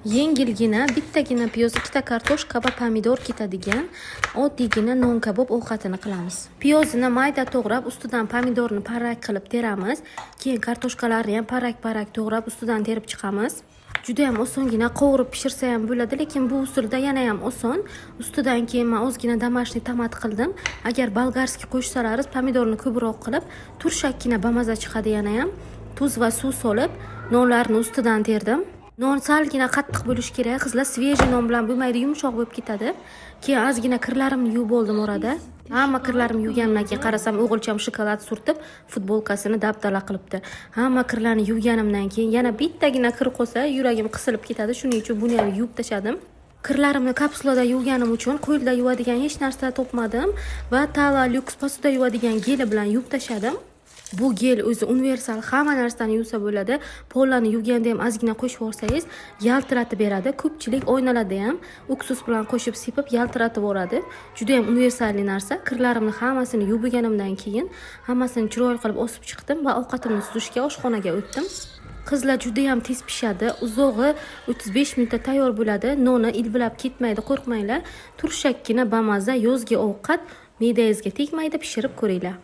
Yengilgina, bittagina piyoz, ikkita kartoshka va pomidor ketadigan oddiygina non kabob ovqatini qilamiz. Piyozini mayda to'g'rab, ustidan pomidorni parrak qilib teramiz. Keyin kartoshkalarni ham parrak-parrak to'g'rab, ustidan terib chiqamiz. Juda ham osongina qovurib pishirsa ham bo'ladi, lekin bu usulda yana ham oson. Ustidan keyin men ozgina домашний tomat qildim. Agar болгарский qo'shsalaringiz, pomidorni ko'proq qilib, turshakkina bamaza chiqadi yana ham. Tuz va suv solib, nonlarni ustidan terdim. Non salgina qattiq bo'lishi kerak, qizlar, свежий non bilan bo'lmaydi, yumshoq bo'lib ketadi. Keyin ozgina kirlarimni yuvib oldim orada. Hamma kirlarimni yuvganimdan keyin qarasam, o'g'ilcham shokolad surtib, futbolkasini dabdala qilibdi. Hamma kirlarni yuvganimdan keyin yana bittagina kir qolsa, yuragim qisilib ketadi. Shuning uchun buni ham yuvib tashladim. Kirlarimni kapsulada yuvganim uchun qo'lda yuvadigan hech narsa topmadim va Tala Lux посуда yuvadigan geli bilan yuvib tashladim. Bu gel o'zi universal, hamma narsani yuvsa bo'ladi. Pollarni yuvganda ham ozgina qo'shib yuborsangiz, yaltiratib beradi. Ko'pchilik oynalarda ham уксус bilan qo'shib sepib yaltiratib yuboradi. Juda ham универсальный narsa. Kirlarimni hammasini yuvib bo'lganimdan keyin hammasini chiroyli qilib osib chiqdim va ovqatimni suzishga oshxonaga o'tdim. Qizlar, juda ham tez pishadi. Uzog'i 35 minutda tayyor bo'ladi. Noni ilvilab ketmaydi, qo'rqmanglar. Turshakkina bamaza yozgi ovqat, me'dangizga tegmaydi, pishirib ko'ringlar.